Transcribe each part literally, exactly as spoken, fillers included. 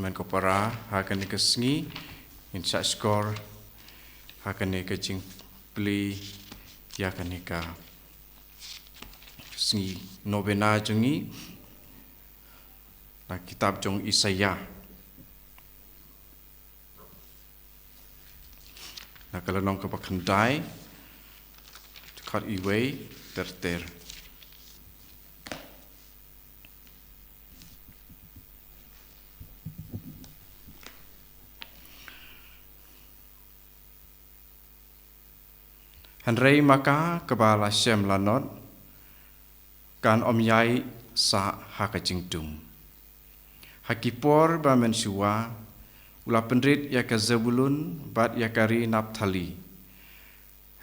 Men ko para, ha kane ka sngi ngin shah shkor ha kane ka jingplie ïa kane ka sngi novena jong ngi na kitab jong Isaïah, na ka lynnong kaba khyndai, dkhot iwei ter ter. Hynrei ma ka kaba la shem lanot kan ym ïai sah ha ka jingdum. Ha ki por ba mynshuwa u la pynrit ïa ka Zebulun bad ïa ka ri Naphtali.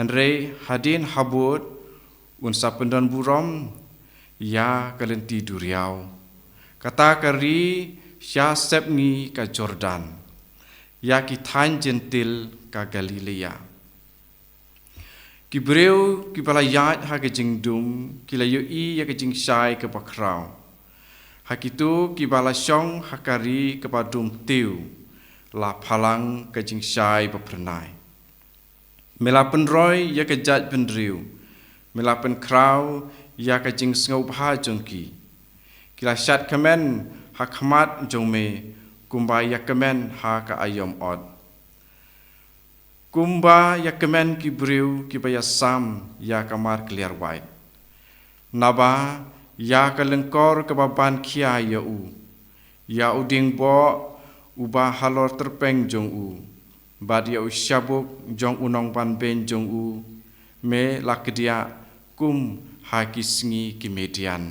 Hynrei hadien habud un sa pyndon burom ïa ka lynti duriaw, kata ka ri sha sepngi ka Jordan, ïa ki thaiñ Jentil ka Galilea. Ki briew kiba la ïaid ha ka jingdum ki la ïohi ïa ka jingshai kaba khraw. Ha kito kiba la shong ha ka ri kaba dum tiew la phalang ka jingshai ba phyrnai. Me la pynroi ïa ka jaitbynriew, me la pynkhraw ïa ka jingsngewbha jong ki. Ki la shad kmen ha khmat jong me, kumba ïa kmen ha ka aïom ot, kumba ïa kmen ki briew kiba ïasam ïa ka mar kliar wait. Naba ïa ka lyngkor kaba ban khia ïa u, ïa u dieng boh uba halor tyrpeng jong u, bad ïa u shabuk jong u nongbanbeiñ jong u, me la kdiah kum ha ki sngi ki Midian.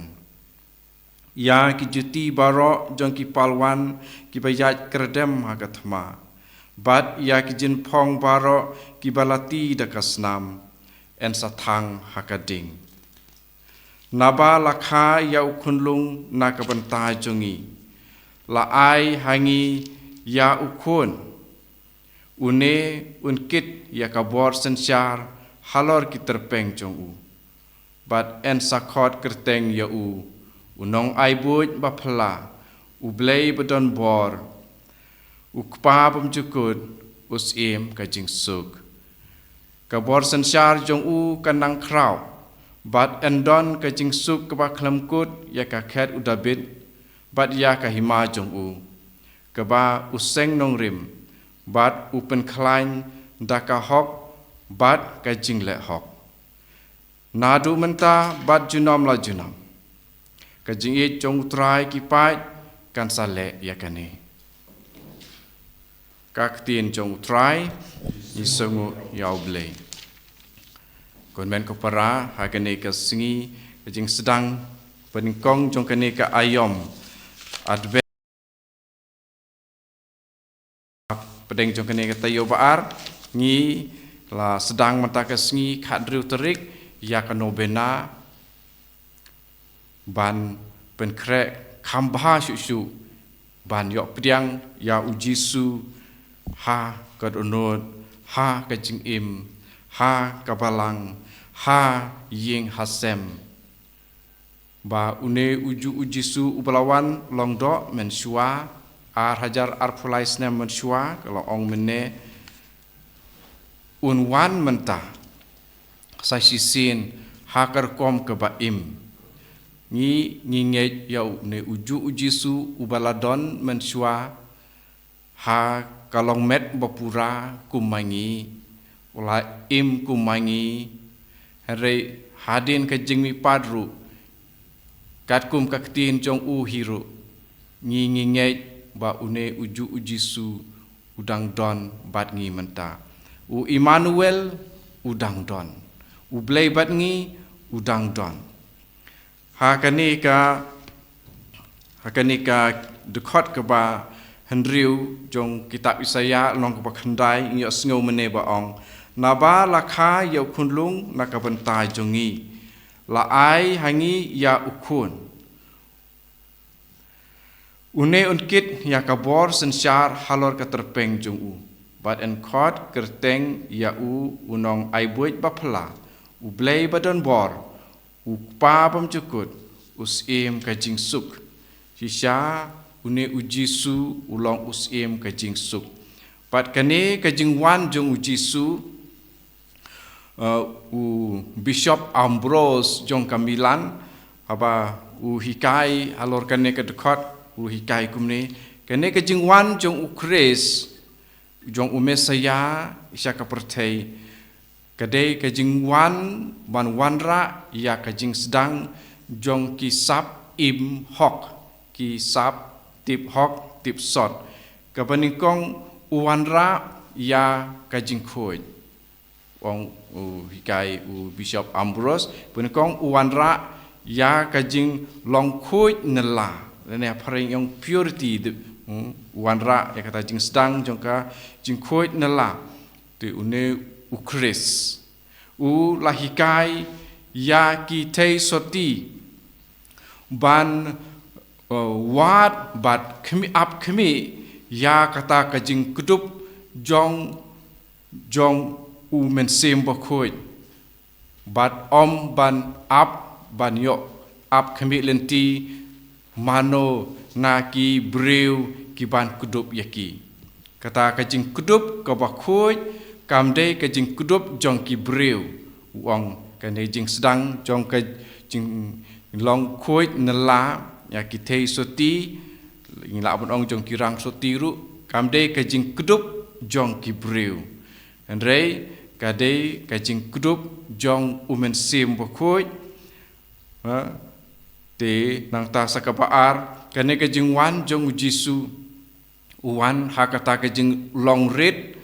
Ïa ki juti baroh jong ki palwan kiba ïaid kyrdem ha ka thma, bad ïa ki jingpong baroh kiba lati da ka snam, yn sa thang ha ka ding. Naba la kha ïa u khunlung na ka bynta jong ngi, la ai ha ngi ïa u khun. Une un kit ïa ka bor synshar halor ki tyrpeng jong u, bad yn sa khot kyrteng ïa u, u nongai buit ba phylla, u Blei ba don bor, u Kpa bymjukut, u Syiem ka jingsuk. Ka bor synshar jong u kan nang khraw, bad yn don ka jingsuk kaba khlem kut ïa ka khet u Dabid, bad ïa ka hima jong u, kaba u seng nongrim, bad u pynkhlaiñ da ka hok bad ka jingleh hok, naduh mynta bad junom la junom. Ka jingïeit jong u Trai ki paid kan sa leh ïa kane. Ka ktien jong u Trai. Ngi sngewnguh ïa u Blei. Ko hynmen ko para, ha kane ka sngi ka jingsdang banyngkong jong kane ka aïom Advent, pdeng jong kane ka taïew ba ar, ngi la sdang mynta ka sngi khathynriew tarik ïa ka novena ban pynkhreh kham bha shuh shuh, ban ïoh pdiang ïa u Jisu ha ka dohnud, ha ka jingim, ha ka balang, ha ïing ha sem. Ba une u juh u Jisu uba la wan lyngdoh mynshuwa, ar hajar arphew lai snem mynshuwa, ka la ong mynne, un wan mynta sa shisien ha ka rukom kaba im. Ngi, ngi ngeit ïa une u juh u Jisu uba la don mynshuwa ha ka longmet ba pura kum ma ngi, u la im kum ma ngi, hynrei hadien ka jingmihpat ruh, katkum ka ktien jong u hi ruh, ngi, ngi ngeit ba une u juh u Jisu u dang don bad ngi mynta. U Immanuel u dang don. U Blei bad ngi u dang don. Ha kane ka, ha kane ka dkhot kaba hynriew jong kitab Isaïah, lynnong kaba khyndai, ngi ïohsngew mynne ba ong, naba la kha ïa u khunlung na ka bynta jong ngi, la ai ha ngi ïa u khun. Une un kit ïa ka bor synshar halor ka tyrpeng jong u, bad yn khot kyrteng ïa u, u nongai buit ba phylla, u Blei ba don bor, u Kpa bymjukut, u Syiem ka jingsuk. Shisha une u Jisu u long u Syiem ka jingsuk. Bad kane ka jingwan jong u Jisu, uh, u Bishop Ambrose jong ka Milan, haba u hikai halor kane ka dkhot, u hikai kumne: Kane ka jingwan jong u Khrist, jong u Messaïah sha ka pyrthei, ka dei ka jingwan ban wanrah ïa ka jingsdang jong ki sap im hok, ki sap tip hok tip sot. Kaba nyngkong u wanrah ïa ka jingkhuid. Ong u hikai u Bishop Ambrose, ba nyngkong u wanrah ïa ka jinglong khuid nylla. Lane ha phareng ong purity, de, hmm, u wanrah ïa kata jingsdang jong ka jingkhuid nylla. Te une u Khrist u la hikai ïa ki theisotti ban, uh, wad bad khmih, ap khmih ïa kata ka jingkdup jong, jong u Mynsiem Bakhuid. Bad ym ban ap, ban ïoh ap khmih lynti mano na ki briew ki ban kdup ïa ki. Kata ka jingkdup kaba khuid kam dei ka jingkdup jong ki briew. U ong kane jingsdang jong ka jinglong khuid nylla ïa ki theisotti, ngi lah ban ong jong ki rangsotti ruh, kam dei ka jingkdup jong ki briew. Hynrei ka dei ka jingkdup jong u Mynsiem Bakhuid. Ha? Te nangta sa kaba ar, kane ka jingwan jong u Jisu, u wan ha kata ka jinglong rit,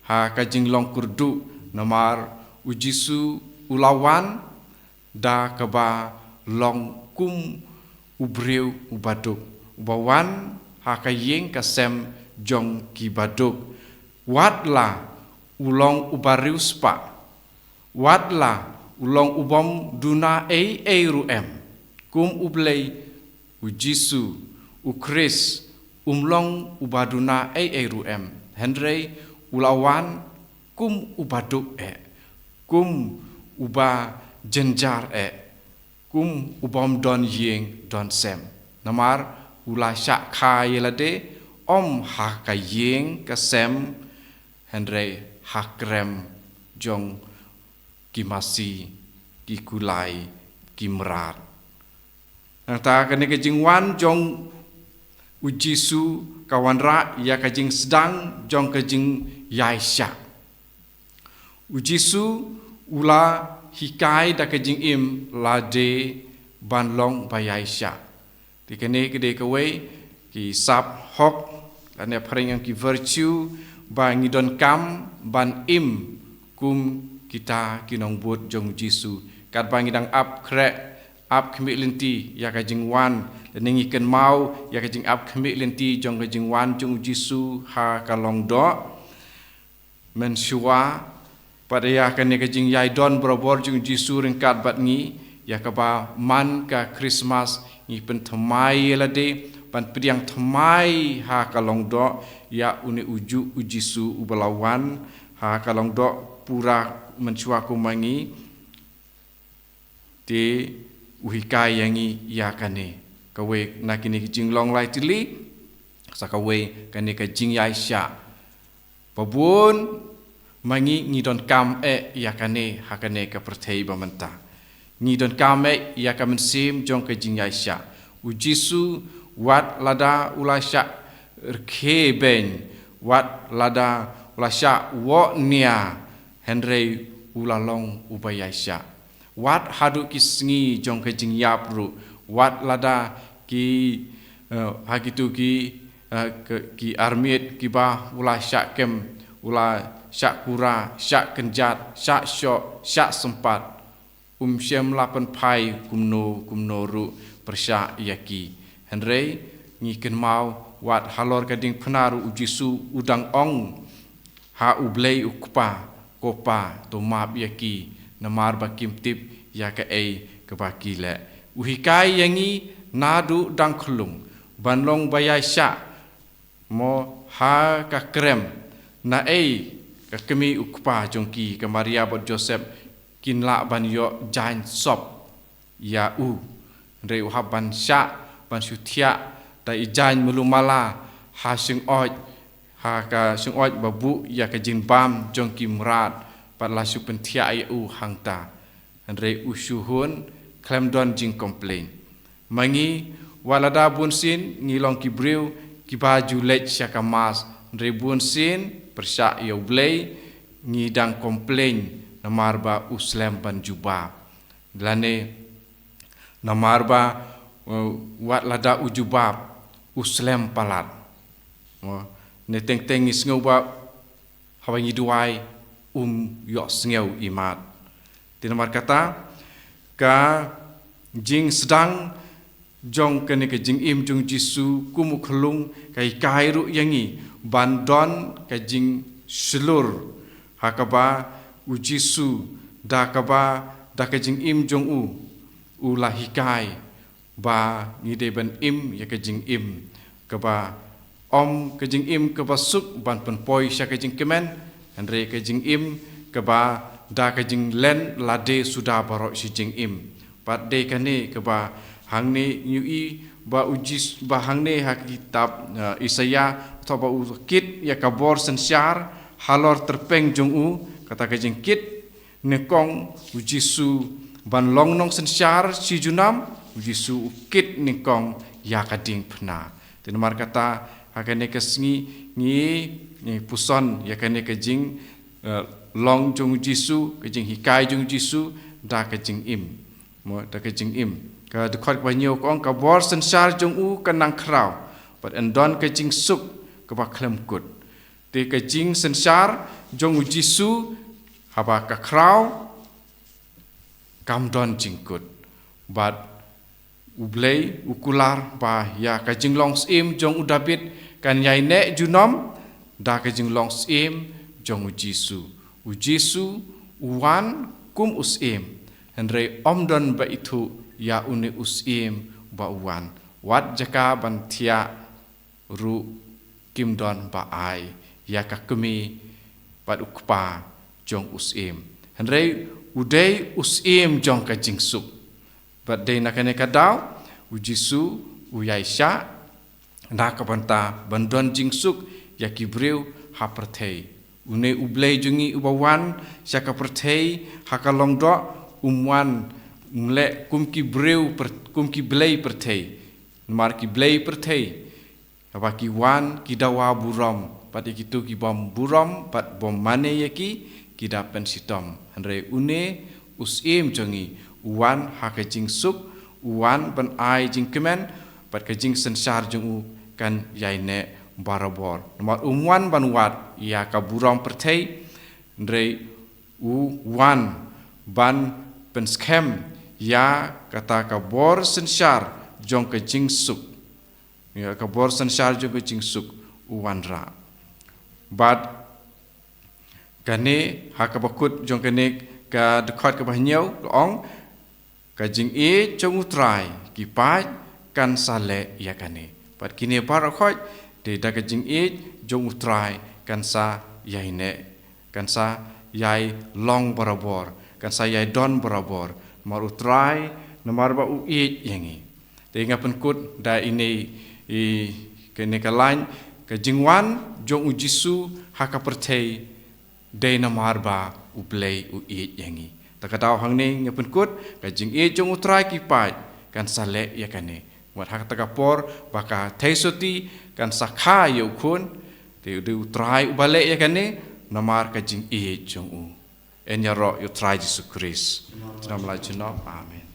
ha ka jinglong kyrduh, namar u Jisu u la wan da kaba long kum u briew uba duk, uba wan ha ka ïing ka sem jong ki baduk. Wat la u long uba riewspah, wat la u long u bym duna ei ei ruh em. Kum U Blei, u Jisu, u Khrist, um long uba duna ei ei ruh em. Hynrei u la wan kum uba duk eh, kum uba jynjar eh, kum u bym don ïing don sem. Namar u la shah kha ïa lade, ym ha ka ïing ka sem, hynrei ha krem jong ki masi, ki kulai, ki mrad. Nangta kane ka jingwan jong u Jisu ka wanrah ïa ka jingsdang jong ka jingïaishah. U Jisu u la hikai da ka jingim lade ban long ba ïaishah. Te kane ka dei kawei ki sap hok, lane phareng ong ki virtue, ba ngi donkam ban im kum kita ki nongbud jong u Jisu. Katba ngi dang ap khreh, ap khmih lynti ïa ka jingwan, lane ngi kynmaw ïa ka jingap khmih lynti jong ka jingwan jong u Jisu ha ka longdoh. Mynshuwa, pat ïa kane ka jingïaidon barabor jong u Jisu ryngkat bad ngi, ïa kaba man ka Khristmas, ngi pynthymmai ïa lade ban pdiang thymmai ha ka longdoh ïa une ujuh u Jisu uba la wan ha ka longdoh pura mynshuwa kum ma ngi. Te u hikai ïa ngi ïa kane. Kawei na kine ki jinglong lai tylli, sa kawei kane ka jingïaishah. Ba bun ma ngi ngi donkam eh ïa kane ha kane ka pyrthei ba mynta. Ngi donkam eh ïa ka mynsiem jong ka jingïaishah. U Jisu wat lada u la shah rkhie beiñ, wat lada u la shah woh nia, hynrei u la long uba ïaishah. Wat haduh ki sngi jong ka jingïap ruh, wat lada ki, eh, ha kitu ki, eh, ki, ki armiet kiba u la shah kem, u la shah kura, shah kynjat, shah shoh, shah sympat, um shym la pynphai kumno kumno ruh pyrshah ïa ki. Hynrei ngi kynmaw wat halor ka diengphna ruh u Jisu u dang ong ha U Blei U Kpa, ko Pa, to map ïa ki, namar ba kim tip ïa kaei kaba ki leh. U hikai ïa ngi naduh dang khyllung ban long ba ïaishah, mo, ha ka krem, naei ka kmie u kpa jong ki, ka Maria bad Joseph, kin lah ban ïoh jaiñ sop ïa u. Hynrei u hap ban shah, ban shu thiah da i jaiñ malu mala ha shyngoid, ha ka shyngoid ba buh ïa ka jingbam jong ki mrad, bad la shu pynthiah ïa u hangta. Hynrei u shu hun khlem don jingcomplain. Ma ngi, wat lada bunsien ngi long ki briew kiba ju leit sha ka mass, hynrei bunsien pyrshah ïa U Blei ngi dang complain namar ba u slem ban jubab. Lane namar ba, uh, wat lada u jubab u slem palat. Uh, ne teng teng ngi sngew ba haba ngi duwai um ïohsngew imat. Te namar kata ka jingsdang jong kane ka jingim jong Jisu kum u khyllung ka hikai ruh ïa ngi ban don ka jingshlur ha kaba u Jisu da kaba da ka jingim jong u u la hikai ba ngi dei ban im ïa ka jingim kaba ym ka jingim kaba suk ban pynpoi sha ka jingkmen, hynrei ka jingim kaba da ka jinglen lade suda baroh shi jingim. Bad dei kane kaba hangne ngi ïohi ba u Jis ba hangne ha kitab, eh, Isaïah, thok ba u kit ïa ka bor synshar halor tyrpeng jong u, kata ka jingkit nyngkong u Jisu ban long nongsynshar shi junom, u Jisu u kit nyngkong ïa ka diengphna. Te namar kata ha kane ka sngi ngi, ngi puson ïa kane ka jing, eh, long jong u Jisu, ka jinghikai jong u Jisu da ka jingim. Mo, da ka jingim. Ka dkhot kaba hynñiew ka ong, ka bor synshar jong u ka nang khraw, bad yn don ka jingsuk kaba khlem kut. Te ka jingsynshar jong u Jisu haba ka khraw kam don jingkut. Bad U Blei u kular ba ïa ka jinglong syiem jong u Dabid kan ïai neh junom da ka jinglong syiem jong u Jisu. U Jisu u wan kum u syiem, hynrei ym don ba ithuh ïa une u syiem ba u wan. Wat jaka ban thiah ruh kim don ba ai ïa ka kmie bad u kpa jong u syiem. Hynrei u dei u syiem jong ka jingsuk. Bad dei na kane ka daw u Jisu u ïai shah na ka bynta ban don jingsuk ïa ki briew ha pyrthei. Une U Blei jong ngi uba wan sha ka pyrthei ha ka longdoh, um wan, um leh kum ki briew pyr-, kum ki blei pyrthei. Namar ki blei pyrthei, haba ki wan ki dawa burom bad ïa kito ki bym burom bad bym mane ïa ki, ki da pynshitom. Hynrei une u syiem jong ngi u wan ha ka jingsuk, u wan ban ai jingkmen, bad ka jingsynshar jong u kan ïai neh barabor. Namar um wan ban wad ïa ka burom pyrthei, hynrei u wan ban pynskhem ïa kata ka bor synshar jong ka jingsuk. Ïa ka bor synshar jong ka jingsuk u wanrah. Bad kane ha kaba kut jong kane ka dkhot kaba hynñiew ka ong, ka jingïeit jong U Trai ki paid kan sa leh ïa kane. Bad kine baroh khoit dei da ka jingïeit jong U Trai kan sa ïai neh, kan sa ïai long barabor, kan sa ïai don barabor. Namar U Trai, namar ba u ïeit ïa ngi. Te nga pynkut da ine i kane ka lain, ka jingwan jong u Jisu ha ka pyrthei dei namar ba U Blei u ïeit ïa ngi. Ta ka daw hangne nga pynkut, ka jingïeit jong U Trai ki paid kan sa leh ïa kane. Wat ha kata ka por ba ka theisotti kan sa kha ïa u khun, te dei U Trai uba leh ïa kane namar ka jingïeit jong u. Yn ïaroh ïa U Trai Jisu Khrist. Junom la junom. Amen.